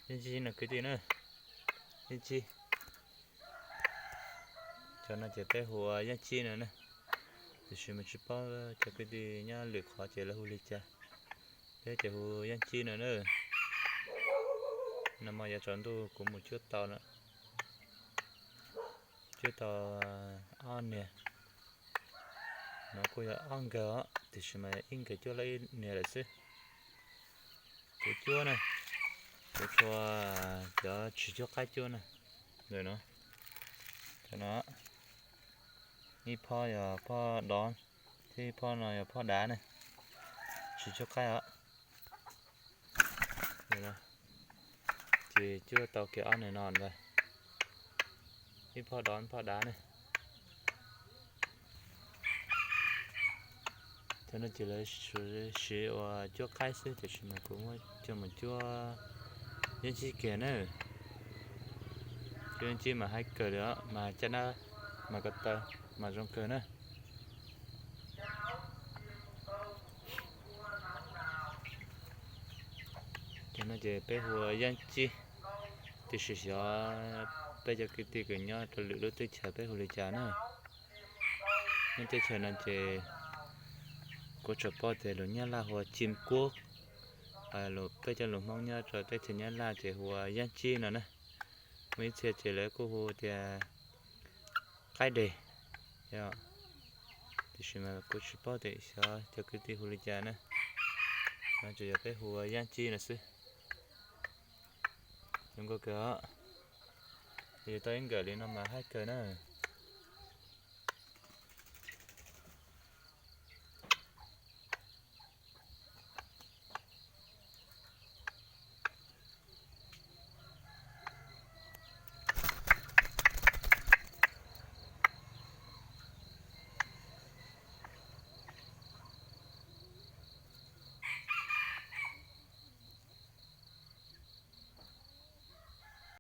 Yeej tsib no kwv tij na, yeej tsib. Cov no ces peb hu ua yeej tsib no na, tiam sis mas tsis paub cov kwv tij nyob lwm qhov ces lawv hu li cas. Peb ces hu yeej tsib no na. No mas yav tsaus ntuj kuv mus cuab tau no, cuab tau ob niag. No kuj yog ob nkawg os, tiam sis mas ib nkawd cuab lawm ib niag lawm xwb. Kuv cuab na, kuv tshua cov tsis cuab qaib cuab na. Ntawm no, cov no, ib phob yog phob dov, thiab ib phob no yog phob dav na, tsis cuab qaib os. Ces cuab tau kiag ob niag no ntag, ib phob dov phob dav na. Cov no ces lawv siv ua cuab qaib xwb, tiam sis mas kuv muab coj mus cuab yeej tsib kiag na. Cuab yeej tsib mas haib kawg li os, mas caj dab mas ko taw mas zoo kawg na. Cov no ces peb hu ua yeej tsib, tiam sis xyov peb cov kwv tij kws nyob rau lwm lub teb chaws peb hu li cas na. Nyob teb chaws no ces kuv tsuas paub tias lus Nyab Laj hu ua chim kuab, peb cov lus Hmoob nyob rau teb chaws Nyab Laj ces hu ua yeej tsib no na. Muaj ib txhia ces lawv kuj hu tias qaib deg, tiam sis mas kuv tsis paub tias xyov cov kwv tij hu li cas na. No tsuas yog peb hu ua yeej tsib no xwb. Zoo nkauj kawg os. Yus tau ib nkawm li no mas haib kawg na.